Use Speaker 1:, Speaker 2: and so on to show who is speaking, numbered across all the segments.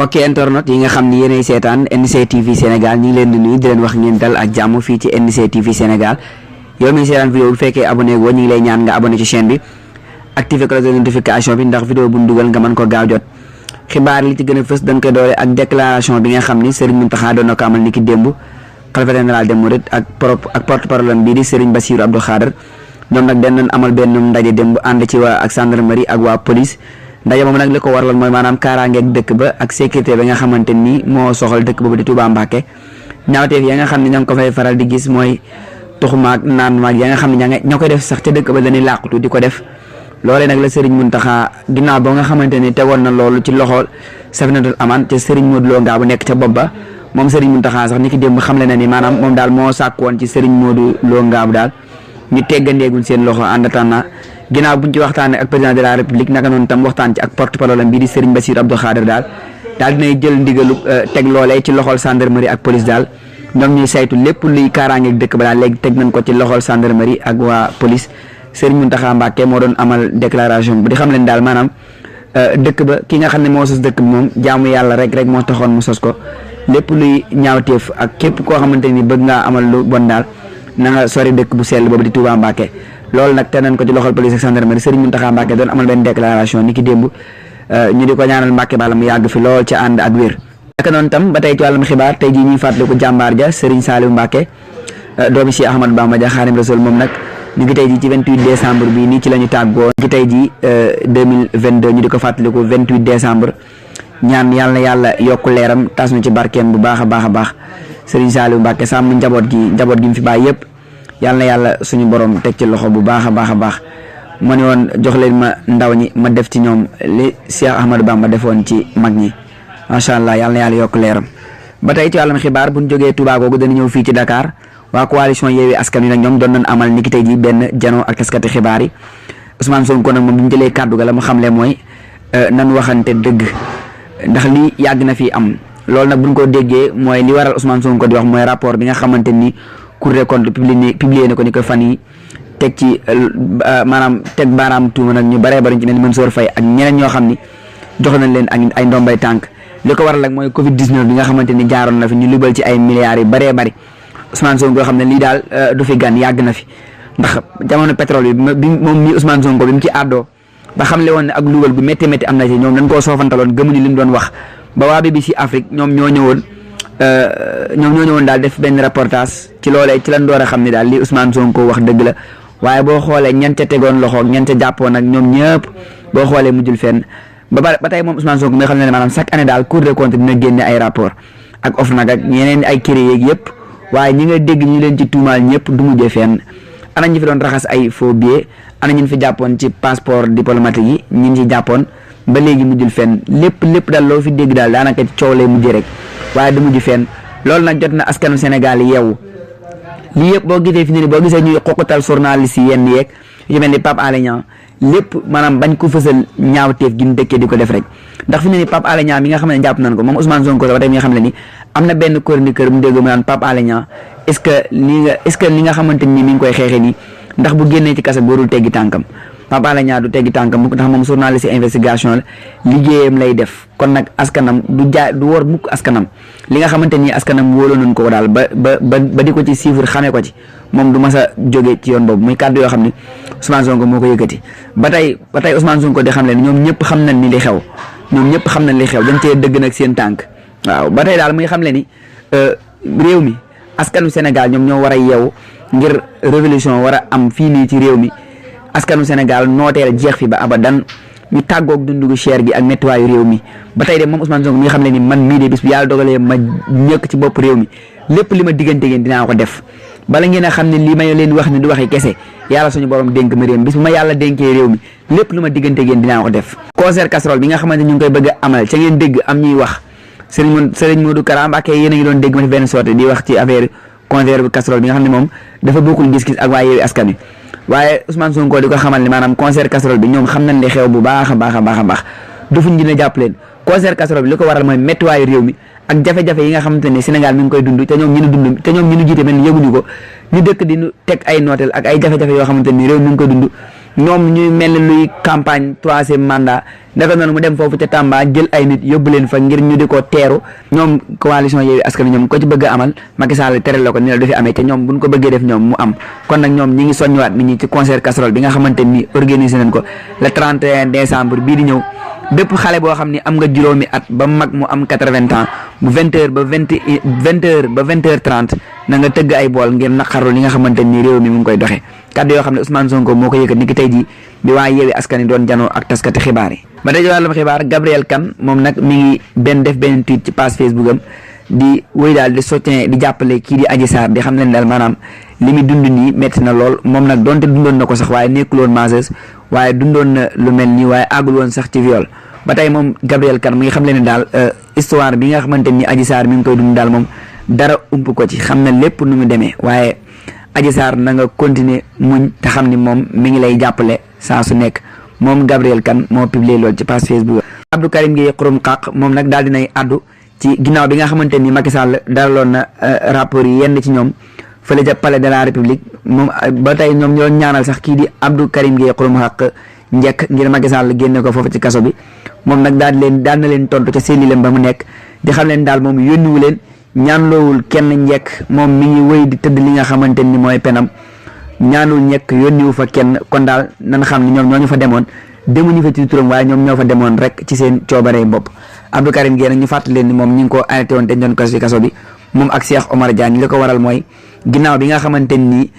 Speaker 1: mbokki internet yi nga xam ni yéenay seetaan NDC TV Sénégal ñi ngi leen di nuyu di leen wax ngeen dal ak jàmm fii ci NDC TV Sénégal yow mi seetaan vidéo bu fekkee abonné goo ñu ngi lay ñaan nga abonné ci chaîne bi activé cloche de notification bi ndax vidéo bu ñu dugal nga mën ko gaaw jot xibaar li ci gën a fës dañ koy doole ak déclaration bi nga xam ni Serigne Mountakha doon na ko amal ni ki démb xalifa général des mourides ak porte-parole bii di Serigne Bassirou Abdou Khadre ñoom nag dañ amal benn ndaje démb ànd ci waa ak gendarmerie ak waa police ndaje moom nag li ko waraloon mooy maanaam kaaraangeeg dëkk ba ak sécurité ba nga xamante ni moo soxal dëkk boobu di Touba Mbacké ñaawteef ya nga xam ne ña ngi ko fay faral di gis mooy tuxumaag naan maag ya nga xam ne ña koy def sax ca dëkk ba dañuy làqutu di ko def loolee nag la Serigne Mountakha ginnaaw ba nga xamante ni tegoon na loolu ci loxo Safinatul Aman te Serigne Modou Lo Ngabou nekk ca bopp ba moom Serigne Mountakha sax ni ki démb xamle na ni maanaam moom daal moo sàkk woon ci Serigne Modou Lo Ngabou daal ñu teggandeegul seen loxo en attendant ginnaaw buñ ci waxtaanee ak président de la république naka noonu tam waxtaan ci ak porte-parole bii di Serigne Bassirou Abdou Khadre daal dinay jël ndigalu teg loolee ci loxol gendarmerie ak police daal ñoom ñuy saytu lépp luy kaaraangeeg dëkk ba daal léegi teg nañ ko ci loxol gendarmerie ak waa police Serigne Mountakha Mbacké moo doon amal déclaration bu di xam leen daal maanaam dëkk ba ki nga xam ne moo sos dëkk bi moom jaamu yàlla rek moo taxoon mu sos ko lépp luy ñaawteef ak képp koo xamante ni bëgg ngaa amal lu bon daal na nga sori dëkk bu sell boobu di Touba Mbacké loolu nag te nañ ko ci loxol police ak gendarmerie Serigne Mountakha Mbacké doon amal benn déclaration ni ki démb ñu di ko ñaanal Mbacké bala mu yàgg fi lool ca ànd ak wér. naka noonu tam ba tey ci wàllum xibaar tey jii ñuy fàttaliku jàmbaar ja Serigne Saliou Mbacké doomi Cheikh Ahmadou Bamba ja Xaadimu Rasuul moom nag ñu ngi tey jii ci 28 décembre bii nii ci la ñu tàggoo ci tey jii 2022 ñu di ko fàttaliku 28 décembre ñaan yàlla na yàlla yokku leeram tas ñu ci barkeem bu baax a baax Serigne Saliou Mbacké sàmm njaboot gi mu fi bàyyi yëpp yàlla na yàlla suñu borom teg ci loxo bu baax a baax ma ne woon jox leen ma ndaw ñi ma def ci ñoom li Cheikh Ahmadou Bamba defoon ci mag ñi macha allah yàlla na yàlla yokk leeram. ba tey ci wàllum xibaar bu ñu jógee Touba googu dana ñëw fii ci Dakar waa coalition Yewwi Askan Wi nag ñoom doon nañ amal niki tey ji benn janoo ak taskati xibaar yi Ousmane Sonko nag moom bi mu jëlee kàddu ga la mu xamle mooy nan waxante dëgg ndax lii yàgg na fi am loolu nag buñ ko déggee mooy li waral Ousmane Sonko di wax mooy rapport bi nga xamante ni Cour des comptes publié na ko ni ko fan yi teg ci maanaam teg baaraam tuuma nag ñu baree bari ci mel ni Mansour Faye ak ñeneen ñoo xam ni jox nañ leen ak ay ndombay tànk li ko waral nag mooy Covid 19 bi nga xamante ni jaaroon na fi ñu lubal ci ay milliards yu baree bari Ousmane Sonko xam ne lii daal du fi gan yàgg na fi ndax jamono pétrole bi moom mi Ousmane Sonko bi mu ci àddoo ba xam le woon ne ak lubal gu métti am na ci ñoom dañ koo soofantaloon gëmuñu li mu doon wax ba waa BBC Afrique ñoom ñoo ñëwoon daal def benn reportage ci loolee ci lan door a xam ne daal li Ousmane Sonko wax dëgg la waaye boo xoolee ñan ca tegoon loxo ñan ca jàppoon ak ñoom ñëpp boo xoolee mujjul fenn ba tey moom Ousmane Sonko mi xam ne maanaam chaque année daal Cour des comptes dina génne ay rapport ak OFNAC ak ñeneen ay kër yeeg yëpp waaye ñi nga dégg ñu leen ci tuumaal ñëpp du mujjee fenn ana ñu fi doon raxas ay faux billets ana ñu fi jàppoon ci passeport diplomatique yi ñi ci jàppoon ba léegi mujjul fenn lépp daal loo fi dégg daal daanaka ci coow lay mujjee rek waaye du mujj fenn loolu nag jot na askanu Sénégal yeewu lii yëpp boo gisee fi ne boo gisee ñuy xoqatal journaliste yi yenn yeeg yu mel ni Pape Alé Niang lépp maanaam bañ ko fësal ñaawteef gi ñu dëkkee di ko def rek ndax fi ne ni Pape Alé Niang mi nga xam ne jàpp nañ ko moom Ousmane Sonko ba tey mi nga xam ne ni am na benn chroniqueur mu dégg mu naan Pape Alé Niang est-ce que li nga xamante ni mi ngi koy xeexee nii ndax bu génnee ci kasa bi warul teggi tànkam Pape Alé Niang du teggi tànkam mukk ndax moom journaliste investigation la liggéeyam lay def kon nag askanam du wor mukk askanam li nga xamante ni askanam wóoloo nañ ko daal ba di ko ci suivre xamee ko ci moom du mas a jóge ci yoon boobu muy kàddu yoo xam ne Ousmane Sonko moo ko yëkkati ba tey Ousmane Sonko di xam leen ñoom ñëpp xam nañ ni li xew dañ cee dëgg nag seen tànk waaw ba tey daal muy xam le ni réew mi askanu Sénégal ñoom ñoo war a yeewu ngir révolution war a am fii nii ci réew mi askanu Sénégal nooteel jeex fi ba abadan ñu tàggoog dundu gu cher gi ak nettuwaayu réew mi ba tey de moom Ousmane Sonko mi nga xam ne ni man mii de bis bu yàlla dogalee ma ñëkk ci bopp réew mi lépp li ma diggante ngeen dinaa ko def bala ngeen a xam ne li may leen wax ne du waxi kese yàlla suñu borom dénk ma réew mi bis bu ma yàlla dénkee réew mi lépp lu ma diggante ngeen dinaa ko def. concert casserole bi nga xamante ñu ngi koy bëgg a amal ca ngeen dégg am ñuy wax Serigne Modou Kara Mbacké yéen a ngi doon dégg ma ci benn sorte di wax ci affaire concert casserole bi nga xam ne moom dafa bokkul gis-gis ak waa Yewwi Askan Wi waaye Ousmane Sonko di ko xamal ne maanaam concert casserole bi ñoom xam nañ li xew bu baax a baax dufuñ dina jàpp leen concert casserole bi li ko waral mooy méttiwaayu réew mi ak jafe-jafe yi nga xamante ne Sénégal mi ngi koy dund te ñoom ñu jiite mel ni yëguñu ko ñu dëkk di teg ay nooteel ak ay jafe-jafe yoo xamante ni réew mi ngi koy dund ñoom ñuy mel ni luy campagne 3e mandat naka noonu mu dem foofu ca Tamba jël ay nit yóbbu leen fa ngir ñu di ko teeru ñoom coalition Yewwi Askan Wi ñoom ko ci bëgg a amal Macky Sall tere la ko ni la du fi amee te ñoom buñ ko bëggee def ñoom mu am kon nag ñoom ñi ngi soññiwaat nit ñi ci concert casserole bi nga xamante ni organisé nañ ko le 31 décembre bii di ñëw bépp xale boo xam ni am nga juróomi at ba mag mu am 80 ans bu 20h ba 20h ba 20h30 na nga tëgg ay bool ngir naqarlu li nga xamante ni réew mi mu ngi koy doxee kàddu yoo xam ne Ousmane Sonko moo ko yëkkat ni ki tey jii bi waa Yewwi Askan Wi doon janoo ak taskati xibaar yi. ba tey wàllum xibaar Gabriel Kane moom nag mi ngi def benn tweet ci page Facebook am di wéy daal di soutien di jàppale kii di Adji Sarr di xam leen daal maanaam li muy dund nii métti na lool moom nag donte dundoon na ko sax waaye nekkul woon masseuse waaye dundoon na lu mel nii waaye àggul woon sax ci viol ba tey moom Gabriel Kane mi ngi xam leen ne daal histoire bi nga xamante ni Adji Sarr mi ngi koy dund daal moom dara ump ko ci xam na lépp nu mu demee waaye Adji Sarr na nga continuer muñ te xam ni moom mi ngi lay jàppale saa su nekk moom Gabriel Kane moo publié lool ci page Facebook. Abdou Karim Gueye xurum xaq moom nag daal dinay addu ci ginnaaw bi nga xamante ni Macky Sall dalaloon na rapport yi yenn ci ñoom fële ca palais de la République moom ba tey ñoom ñoo ñaanal sax kii di Abdou Karim Gueye xurum xaq njëkk ngir Macky Sall génne ko foofu ci kaso bi moom nag daal na leen tontu ca cellule ba mu nekk di xam leen daal moom yónniwu leen ñaanloowul kenn njekk moom mi ngi wéy di tëdd li nga xamante ni mooy penam ñaanul njekk yónniwu fa kenn kon daal nan xam ne ñoom ñoo ñu fa demoon demuñu fa ci turam waaye ñoom ñoo fa demoon rek ci seen coobaree bopp. Abdou Karim Gueye nag ñu fàttali leen ni moom ñi ngi ko arrêté woon te ñu doon ko ci kaso bi moom ak Cheikh Omar Diagne li ko waral mooy ginnaaw bi nga xamante ni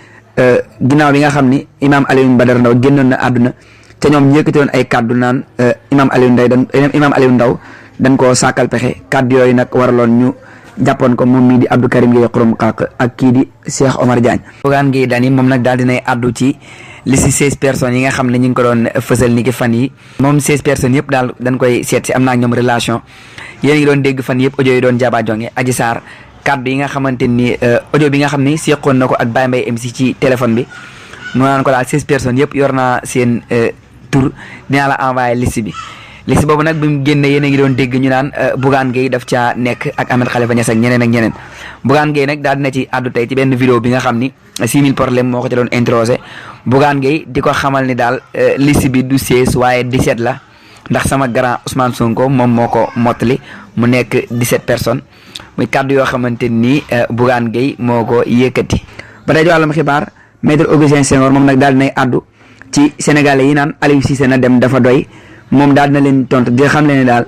Speaker 1: ginnaaw bi nga xam ni Imam Alioune Badara Ndao génnoon na àdduna te ñoom ñu yëkkati woon ay kaddu naan Imam Aliou Ndao dañ koo sàkkal pexe kaddu yooyu nag waraloon ñu jàppoon ko moom mii di Abdou Karim Gueye xurum xaq ak kii di Cheikh Omar Diagne. Bougane Gueye Dany moom nag daal dinay addu ci li si 16 personnes yi nga xam ne ñu ngi ko doon fësal ni ki fan yi moom 16 personnes yëpp daal dañ koy seet si am naa ak ñoom relation yéen ngi doon dégg fan yëpp audio yi doon jaaba jonge Adji Sarr kaddu yi nga xamante ni audio bi nga xam ni seqoon na ko ak Baye Mbaye MC ci téléphone bi mu naan ko daal 16 personnes yëpp yor naa seen tur dinaa la envoyé liste bi. liste boobu nag bi mu génne yéen a ngi doon dégg ñu naan Bougane Gueye daf caa nekk ak Ahmed Khalifa Niass ak ñeneen ak ñeneen Bougane Gueye nag daal dina ci àddu tey ci benn vidéo bi nga xam ni 6000 problème moo ko ci doon introsé Bougane Gueye di ko xamal ni daal liste bi du 16 waaye 17 la ndax sama grand Ousmane Sonko moom moo ko mottali mu nekk 17 personnes muy kàddu yoo xamante ni Bougane Gueye moo ko yëkkati. ba tey wàllum xibaar maître Augustin Senghor moom nag daal dinay àddu ci sénégalais yi naan Aliou Cissé na dem dafa doy. moom daal dina leen tontu di xam leen ne daal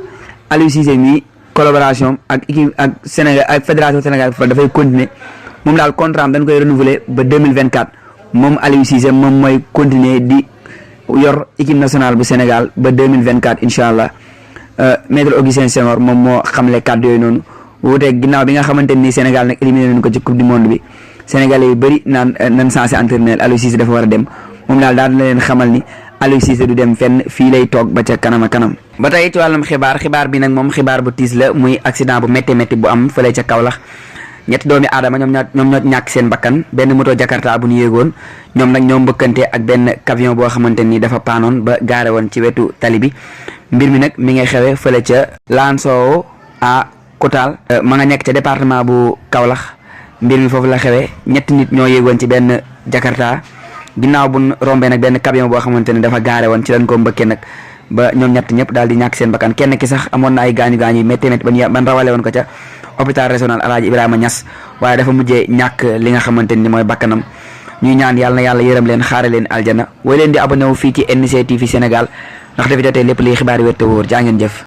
Speaker 1: Aliou Cissé mi collaboration ak équipe ak Sénégal ak fédération Sénégal dafay continuer moom daal contrat am dañ koy renouveler ba 2024 moom Aliou Cissé moom mooy continuer di yor équipe nationale bu Sénégal ba 2024 incha allah maître Augustin Senghor moom moo xamle kàddu yooyu noonu wuuteeg ginnaaw bi nga xamante ni Sénégal nag éliminé nañ ko ci coupe du monde bi Sénégalais yu bëri nan censé entraîneur Aliou Cissé dafa war a dem moom daal dina leen xamal ni Aliou Cissé du dem fenn fii lay toog ba ca kanam a kanam. ba tey ci wàllum xibaar bi nag moom xibaar bu tiis la muy accident bu métti bu am fële ca Kaolack ñetti doomi aadama ñoom ñoo ñàkk seen bakkan benn moto Jakarta bu ñu yéegoon ñoom nag ñoo mbëkkante ak benn camion boo xamante ni dafa paanoon ba gaare woon ci wetu tali bi mbir mi nag mi ngay xewee fële ca Lansoo à Koutal ma nga nekk ca département bu Kaolack mbir mi foofu la xewee ñetti nit ñoo yéegoon ci benn Jakarta ginnaaw bu rombee nag benn camion boo xamante ne dafa gaare woon ci lañ ko mbëkkee nag ba ñoom ñett ñëpp daal di ñàkk seen bakkan kenn ki sax amoon na ay gaañu-gaañu yu métti ban rawale woon ko ca hôpital régional Alaaji Ibrahima Niass waaye dafa mujjee ñàkk li nga xamante ni mooy bakkanam ñuy ñaan yàlla na yàlla yërëm leen xaare leen aljana way leen di abonné wu fii ci NC TV Sénégal ndax dafa jotee lépp liy xibaar yi wér te wóor jaa ngeen jëf